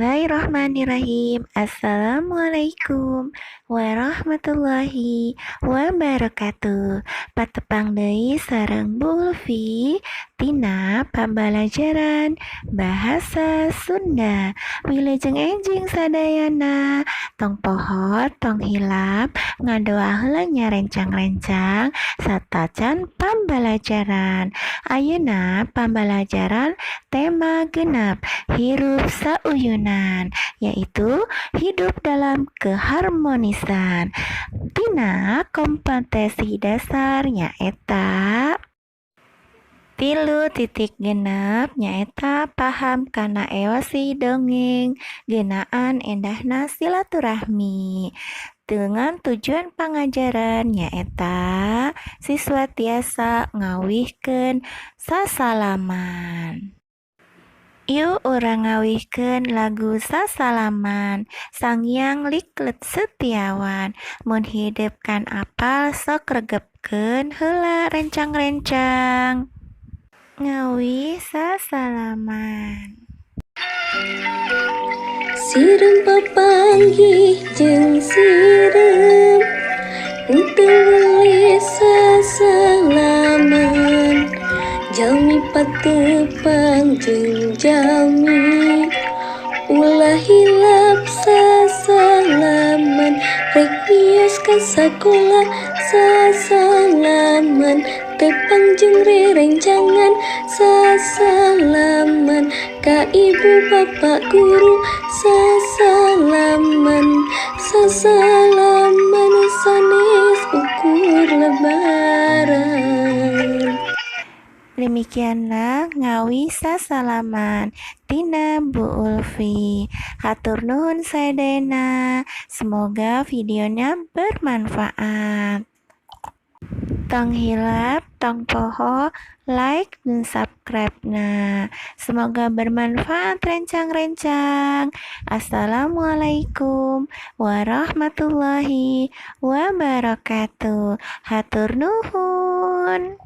Bismillahirrahmanirrahim. Assalamualaikum warahmatullahi wabarakatuh. Patepang deui sareng Bu Ulfi tina pambalajaran Bahasa Sunda. Wilujeng enjing sadayana. Tong poho, tong hilap ngadoa heula nya, rencang-rencang, satacan pambalajaran. Ayeuna pambalajaran tema 6, hirup sauyunan, yaitu hidup dalam keharmonisan. Tina kompetensi dasar nyaeta 3.6, nyaeta paham kana ewasi dongeng ngeunaan endahna silaturahmi, dengan tujuan pangajaran nyaeta siswa tiasa ngawihkeun sasalaman. Yuk, urang ngawihkeun lagu Sasalaman Sangiang Liklet Setiawan. Mun hidep can apal, sok regepkeun heula, rencang-rencang. Ngawih sasalaman. Sireum papanggih jeung sireum, henteu weleh sasalaman. Jalmi patepang jeung jalmi, ulah hilap sasalaman. Rek mios ka sakola sasalaman, tepang jeung rerencangan sasalaman, ka ibu bapa guru sasalaman. Sasalaman sanes ukur lebaran. Demikianlah ngawih sasalaman tina Bu Ulfi. Hatur nuhun sadayana. Semoga videonya bermanfaat. Tong hilap, tong poho, like dan subscribe nah. Semoga bermanfaat, rencang-rencang. Assalamualaikum warahmatullahi wabarakatuh. Hatur nuhun.